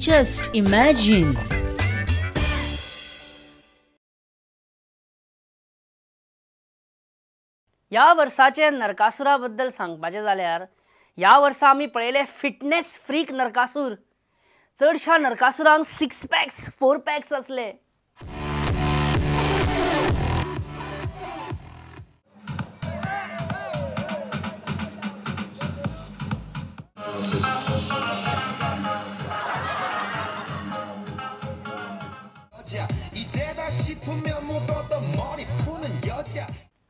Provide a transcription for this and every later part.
Just imagine. ह्या वर्साचे नरकासुरा बद्दल सांगपाचें जाल्यार ह्या वर्सा आमी पळयले फिटनेस फ्रीक नरकासूर. चडशा नरकासुरांक 6 पॅक्स 4 पॅक्स आसले.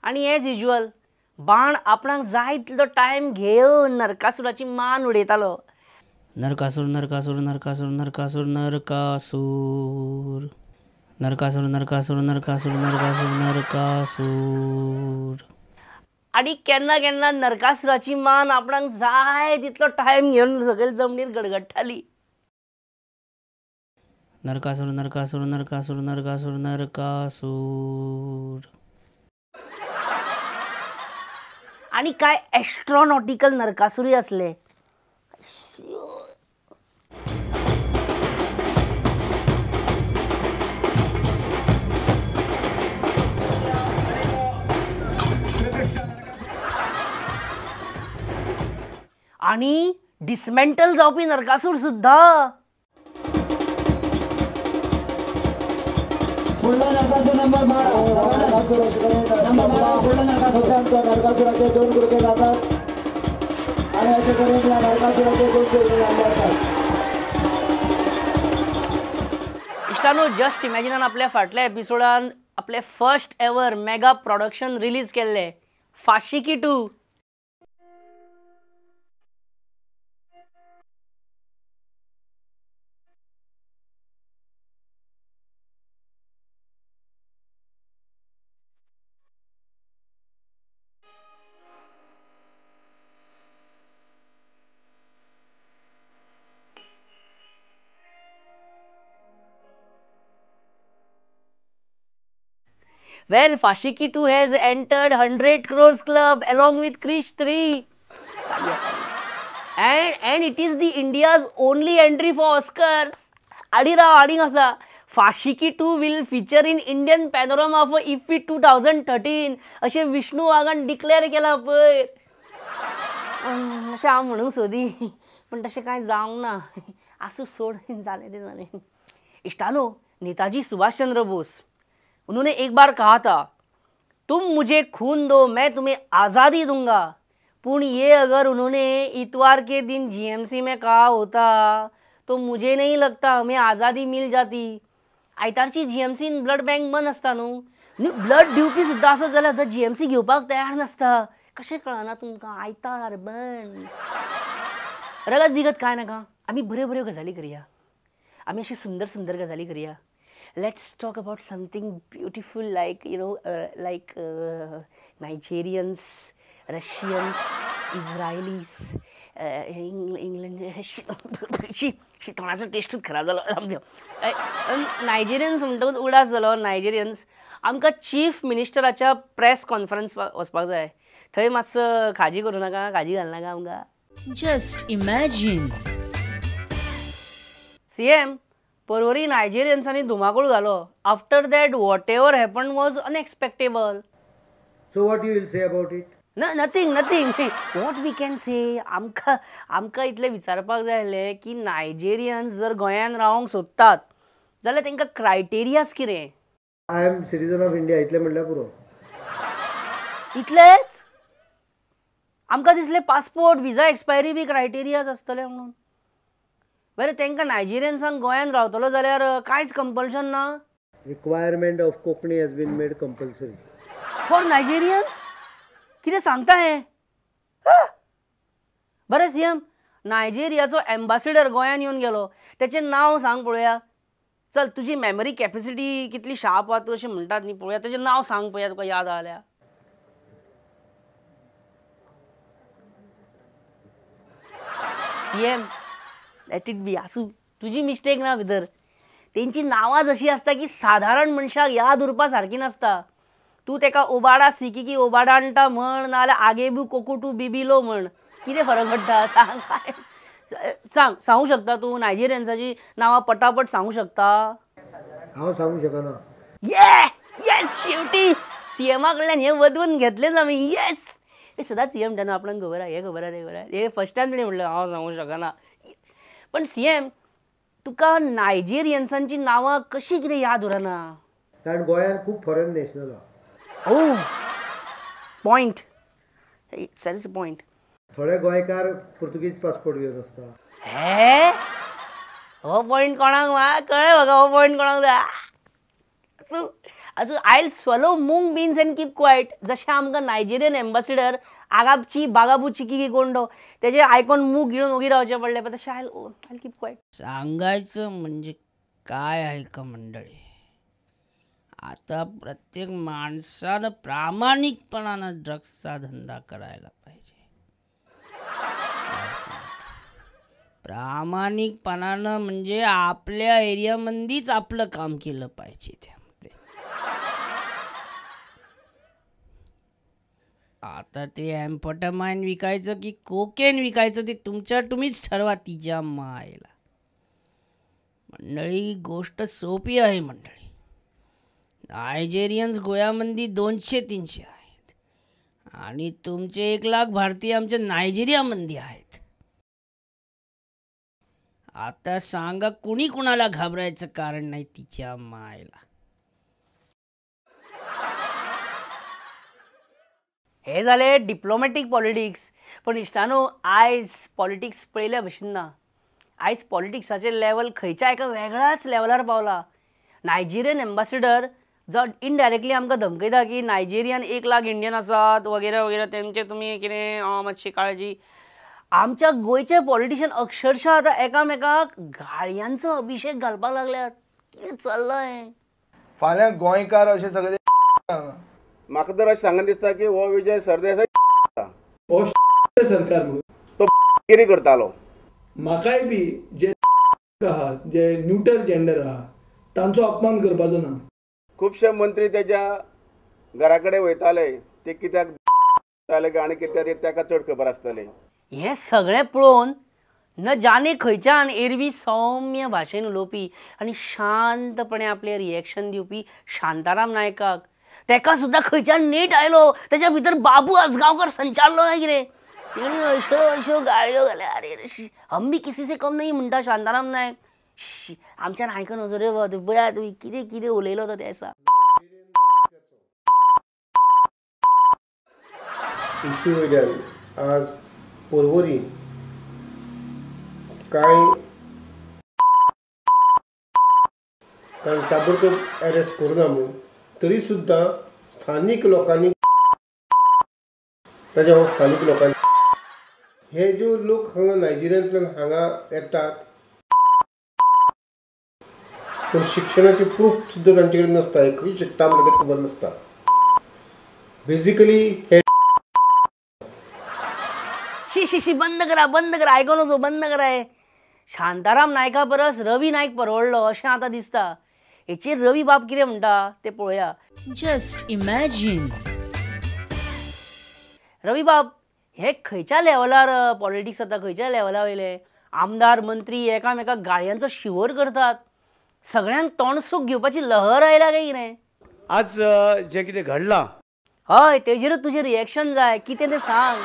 आनी एज युज्युअल बाण आपणाक जाय तितलो टायम घेवन नरकासुराची मान उडयतालो. नरकासूर नरकासूर नरकासूर नरकासूर नरकासूर नरकासूर नरकासूर नरकासूर नरकासूर नरकासूर. आनी केन्ना केन्ना नरकासुराची मान आपणाक जाय तितलो टायम घेवन सकयल जमनीर गडगडटाली. नरकासूर नरकासूर नरकासूर नरकासूर नरकासूर. आनी काय एस्ट्रॉनॉटिकल नरकासुरूय आसले. आनी डिसमेंटल जावपी नरकासूर सुद्धा. नरकासूर नंबर 12 नरकासुराचे 2 गुडघे जातात आणि असे करून या नरकासुराचे 2 गुडघे जातात. इश्टानो, जस्ट इमॅजिनान आपल्या फाटल्या एपिसोडान आपले first ever mega production release केल्ले Fashiki 2. Well, Fashiki 2 has entered 100 crores club along with Krish 3. And it is the India's only entry for Oscars. Adi raw adi asa. Fashiki 2 will feature in Indian Panorama for IFFI 2013. अशें Vishnu वाघान declare केला पयर. अशें हांव म्हणूंक सोदी पण तशें कांय जावंक ना. आसूं सोड, जालें तें जालें. इश्टानो, नेताजी सुभाषचंद्र बोस उन्होंने एक बार कहा था, तुम मुझे खून दो मैं तुम्हें आज़ादी दूंगा. पूण ये अगर उन्होंने इतवार के दिन जीएमसी में कहा होता तो मुझे नहीं लगता हमें आज़ादी मिल जाती. आयतारची जीएमसीन ब्लड बँक बंद आसता न्हू, ब्लड दिवपी सुद्दां आसत जाल्यार आतां जीएमसी घेवपाक तयार नासता. कशें कळना तुमकां, आयतार बंद. रगत बिगत कांय नाका, आमी बऱ्यो बऱ्यो गजाली करया, आमी अशी सुंदर सुंदर गजाली करया. Let's talk about something beautiful like, you know, like Nigerians, Russians, Israelis, England. शी तोंडाचो टेस्टूच खराब जालो. नायजेरियन्स म्हणटकूच उडास जालो. नायजेरियन्स आमकां चीफ मिनिस्टराच्या प्रेस कॉन्फरन्स वचपाक जाय, थंय मातसो खाजी करूं नाका, खाजी घालनाका आमकां. Just imagine. CM Porvorim नायजेरियन्सांनी धुमाकूळ घालो. After that whatever happen was unexpectable. So what you will say about it? Nothing nothing. What we can say, आमकां आमकां इतलें विचारपाक जाय आसलें की नायजेरियन्स जर गोंयान रावंक सोदतात जाल्यार तांकां क्रायटेरियाज कितें? I am citizen of India इतलें म्हणल्यार पुरो. इतलेंच? आमकां दिसलें पासपोर्ट विजा एक्सपायरी बी क्रायटेरियाज आसतले म्हणून. बरें, तांकां नायजेरियन्सांक गोंयान रावतलो जाल्यार कांयच कंपल्शन ना? Requirement of Konkani has been made compulsory for Nigerians. कितें सांगता हें? बरें सीएम, नायजेरियाचो एम्बासिडर गोंयान येवन गेलो, तेचें नांव सांग पळोवया. चल, तुजी मेमरी कॅपेसिटी कितली शार्प आहा तूं अशें म्हणटात न्ही, पळोवया तेचें नांव सांग पळोवया, तुका याद आल्या. सीएम, let it be, आसूं, तुजी मिस्टेक ना भितर. तेंची नांवां जशीं आसता की सादारण मनशाक याद उरपा सारकी नासता. तूं तेका ओबाडा सिकी की ओबाडांटा म्हण, नाजाल्यार आगेबू कोकोटू बिबिलो म्हण, कितें फरक पडटा सांग? काय सांग, सांगू शकता तूं नायजेरियन्साची नांवां पटापट सांगू शकता? हांव सांगू शकना. ये येस, शेवटी सीएमा कडल्यान हें वदून घेतलेंच आमी. येस, हे सदांच सीएम म्हणटा आपणाक खबर आहा, हें खबर आहा, तें खबर आहा. हे फर्स्ट टायम तेणें म्हणलें हांव सांगू शकना. पण सीएम, तुका नायजेरियन्सांची नांवां कशी कितें याद उरना? कारण गोंयांत खूब फॉरेन नॅशनल आहा. ओ पॉयंट, it's point. थोडे गोंयकार पुर्तुगीज पासपोर्ट घेवन आसता. हे हो पॉयंट कोणाक कळ्ळें म्हाका, हो पॉयंट कोणाक जाय. आसूं, I swallow mung beans and keep quiet. जशें आमकां नायजेरियन एम्बॅसिडर आगाबची बागाबूची की कोण तो तेजे आयकॉन मूग गिळून ओगी रावचें पडलें, पण तशें I keep quiet. सांगायचं म्हणजे काय आहे का मंडळी, आता प्रत्येक माणसानं प्रामाणिकपणानं ड्रग्सचा धंदा करायला पाहिजे. प्रामाणिकपणानं म्हणजे आपल्या एरियामध्येच आपलं काम केलं पाहिजे. त्यामध्ये आता ते ॲम्फेटामाइन विकायचं की कोकेन विकायचं ते तुमच्या तुम्हीच ठरवा तिच्या मायला. मंडळी गोष्ट सोपी आहे मंडळी, नायजेरियन्स गोव्यामध्ये 200-300 आहेत आणि तुमचे 1 लाख भारतीय आमच्या नायजेरियामध्ये आहेत. आता सांगा कुणी कुणाला घाबरायचं कारण नाही तिच्या मायला. हे जाले डिप्लोमॅटीक पॉलिटिक्स. पण इश्टानो, आयज पॉलिटिक्स पळयल्या भशेन ना. आयज पॉलिटिक्साचें लेवल खंयच्या एका वेगळ्याच लेवलार पावला. नायजेरियन एम्बॅसिडर जो इनडायरेक्टली आमकां धमकयता की नायजेरियन 1 लाख इंडियन आसात वगैरे वगैरे, तेमचे तुमी कितें मातशी काळजी. आमच्या गोंयचे पॉलिटिशियन अक्षरशः आतां एकामेकाक गाळयांचो अभिशेक घालपाक लागल्यात. कितें चल्लां हें? फाल्यां गोंयकार अशें सगळे म्हाका तर अशें सांगन दिसता की हो विजय सरदेसाय हो सरकार म्हणून तो कितें करतालो. म्हाकाय बी जे आहा, जे न्यूटर जेंडर आहा तांचो अपमान करपाचो ना. खुबशे मंत्री तेज्या घरा कडेन वयताले, ते कित्याक आनी कित्याक ताका चड खबर आसतलें. हें सगळें पळोवन न जाने खंयच्यान एरवी सौम्य भाशेन उलोवपी आनी शांतपणे आपलें रिएक्शन दिवपी शांताराम नायकाक तेका सुद्दां खंयच्यान नेट आयलो. तेच्या भितर बाबू आजगांवकर संचारलो काय कितें, तेणी अश्यो अश्यो गाळयो घाल्या. अरे हम भी किसी से कम नहीं म्हणटा शांताराम नायक. आमच्यान आयकन वचो रे बाबा, पळया तुमी कितें कितें उलयलो तो त्या दिसा. इशू वयल्यान आज पर्वरी कांय कारण ताबडतोब अरेस्ट करुना म्हणून तरी सुद्दां स्थानीक लोकांनी ताज्या हांव स्थानीक लोकांनी हे ज्यो लोक हांगा नायजेरियांतल्यान हांगा येतात पूण शिक्षणाचे प्रूफ सुद्दां तांचे कडेन नासता, खंय शिकता म्हणटा तें खबर नासता. बेजिकली हे शी शी शी, बंद करा बंद करा, आयकोन वचो बंद करा. हे शांताराम नायका परस रवी नायक परवडलो अशें आतां दिसता. हेचेर रवी बाब कितें म्हणटा तें पळोवया. Just imagine. रवी बाब, हे खंयच्या लेवलार पॉलिटिक्स आतां खंयच्या लेवला वयले आमदार मंत्री एकामेकाक गाळयांचो शिवर करतात, सगळ्यांक तोंडसूख घेवपाची लहर आयला काय कितें? आज जें कितें घडलां, हय तेजेरूच तुजें रिएक्शन जाय, कितें तें सांग.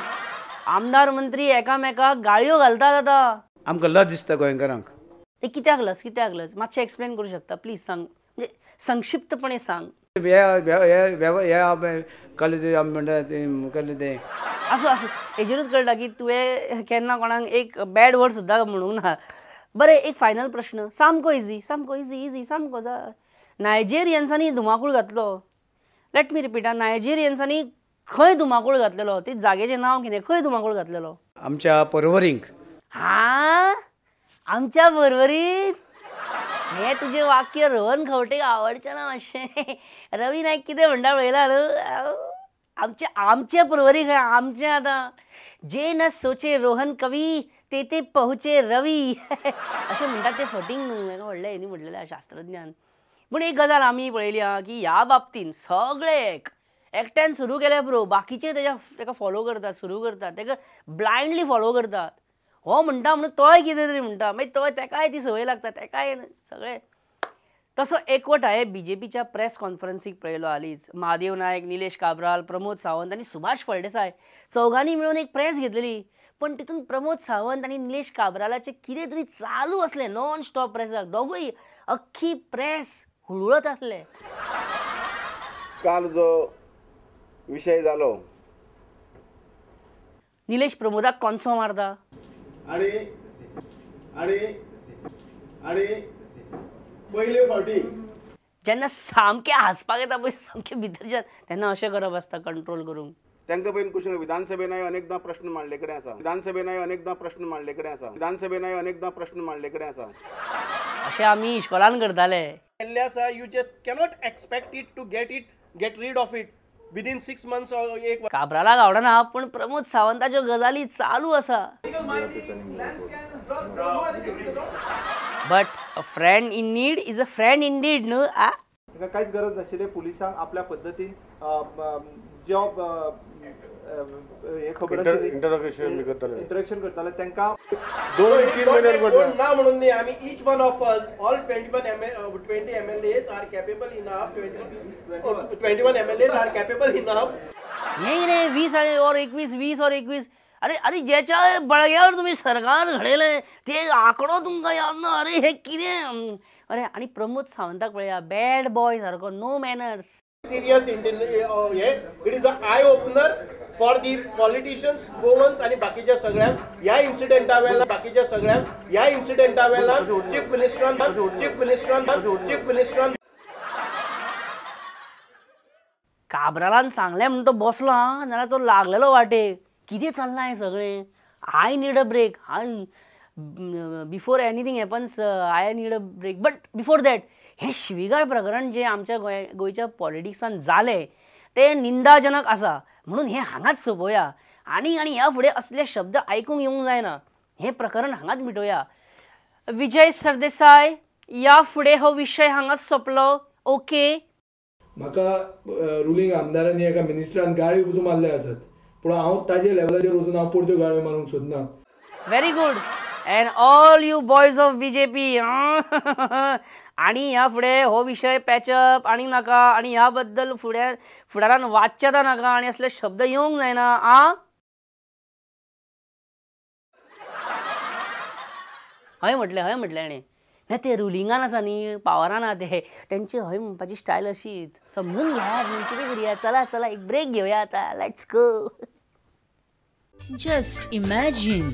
आमदार मंत्री एकामेकाक गाळयो घालतात आतां. आमकां लज दिसता गोंयकारांक. ते कित्याक लज, कित्याक लज मातशें एक्सप्लेन करूं शकता प्लीज? सांग, म्हणजे संक्षिप्तपणे सांग. ते आसूं आसूं, हेजेरूच कळटा की तुवें केन्ना कोणाक एक बॅड वर्ड सुद्दां म्हणूंक ना. बरें, एक फायनल प्रश्न, सामको इजी, सामको इजी इजी सामको. नायजेरियन्सांनी धुमाकूळ घातलो, let me repeat, नायजेरियन्सांनी खंय धुमाकूळ घातलेलो? ते जागेचें नांव कितें? खंय धुमाकूळ घातलेलो? आमच्या पर्वरींक. हां, आमच्या पर्वरींत. हें तुजें वाक्य रोहन खंवटेक आवडचें ना मातशें. रवी नायक कितें म्हणटा पळयला न्हू, आमचे आमचे पर्वरी खंय आमचें. आतां जे न सोचे रोहन कवी ते ते पहुचे रवी अशें म्हणटात ते फटींग न्हू, एका व्हडलें हेणी म्हणलेलें शास्त्रज्ञान. पूण एक गजाल आमी पळयली आहा की ह्या बाबतीन सगळे एक एकट्यान सुरू केल्या पुरो, बाकीचे तेका फॉलो करतात, सुरू करतात, तेका ब्लायंडली फॉलो करतात. हो म्हणटा म्हणून तोय कितें तरी म्हणटा, मागीर तो तेकाय ती संवय लागता, तेकाय सगळें. तसो एकवट हांवें बीजेपीच्या प्रेस कॉन्फरन्सीक पळयलो हालींच. महादेव नायक, निलेश काब्राल, प्रमोद सावंत आनी सुभाष फळदेसाय चौगांनी मेळून एक प्रेस घेतलेली. पण तितून प्रमोद सावंत आनी निलेश काब्रालाचें कितें तरी चालू आसलें नॉन स्टॉप प्रेसाक. दोगूय अख्खी प्रेस हुळहुळत आसले. काल जो विशय जालो, निलेश प्रमोदाक कोनसो मारता आणि आणि आणि पयले फावटी जेन्ना सामकें हांसपाक येता पळय, सामकें भितरच्यान, तेन्ना अशें करप आसता कंट्रोल करूंक. तांकां पयलीं क्वेश्चन विधानसभेन अनेकदां प्रश्न मांडले कडेन आसा, विधानसभेन अनेकदां प्रश्न मांडले कडेन आसा, विधानसभेन अनेकदां प्रश्न मांडले कडेन आसा. अशें आमी इश्कोलान करताले. आसा, you just cannot expect it to get rid of it within 6 months or एक. काब्रालाक आवडना पूण प्रमोद सावंताच्यो गजाली चालू आसा. But a friend in need is a friend indeed न्हू. आ तांकां कांयच गरज नाशिल्लें पुलिसांक आपल्या पद्दतीन जॉब हे खबर आशिल्ली, इंटरेक्शन करताले तांकां 2-3 म्हयने ना म्हणून न्ही, आमी each one of us all 20 MLAs are capable enough, 21 MLAs are capable enough. हें कितें 20 और 21, 20 और 21. अरे अरे ज्याच्या बळग्यावर तुमी सरकार घडयलें ते आंकडो तुमकां याद ना. अरे हें कितें. अरे आनी प्रमोद सावंताक पळया, बॅड बॉय सारको, no manners. Serious hey it is a eye opener for the politicians, Goans आनी बाकीच्या सगळ्यांक. ह्या इन्सिडेंटा वेळार, बाकीच्या सगळ्यांक ह्या इन्सिडेंटा वेळार चीफ मिनिस्टरान चीफ मिनिस्टरान चीफ मिनिस्टरान काब्रालान सांगलें म्हणून तो बसलो आं, नाल्यार तो लागलेलो वाटेक. कितें चल्लां हें सगळें. I need a break. I before anything happens I need a break. But before that, हें शिवीगाळ प्रकरण जें आमच्या गोंयच्या पॉलिटिक्सान जालें तें निंदाजनक आसा, म्हणून हें हांगाच सोंपोवया. आनी आनी ह्या फुडें असले शब्द आयकूंक येवंक जायना. हें प्रकरण हांगाच मिटोवया. विजय सरदेसाय, ह्या फुडें हो विशय हांगाच सोंपलो. ओके. म्हाका रुलींग आमदारांनी एका मिनिस्टरान गाळी पसून मारले आसत, पूण हांव ताजे लेवलाचेर वचून हांव परत्यो गाळ्यो मारूंक सोदना. Very good. And all you boys of BJP, आनी ह्या फुडें हो विशय पॅचअप आनी नाका, आनी ह्या बद्दल फुडारान वाच्यता नाका, आनी असले शब्द येवंक जायना. आ हय म्हटलें, हय म्हटलें हाणें. ना ते रुलिंगान आसा न्ही, पावरान आहा ते, तेंची हय म्हणपाची स्टायल अशीच. समजून घेयात न्ही, कितें करुया. चला चला एक ब्रेक घेवया आतां. Let's go. Just imagine.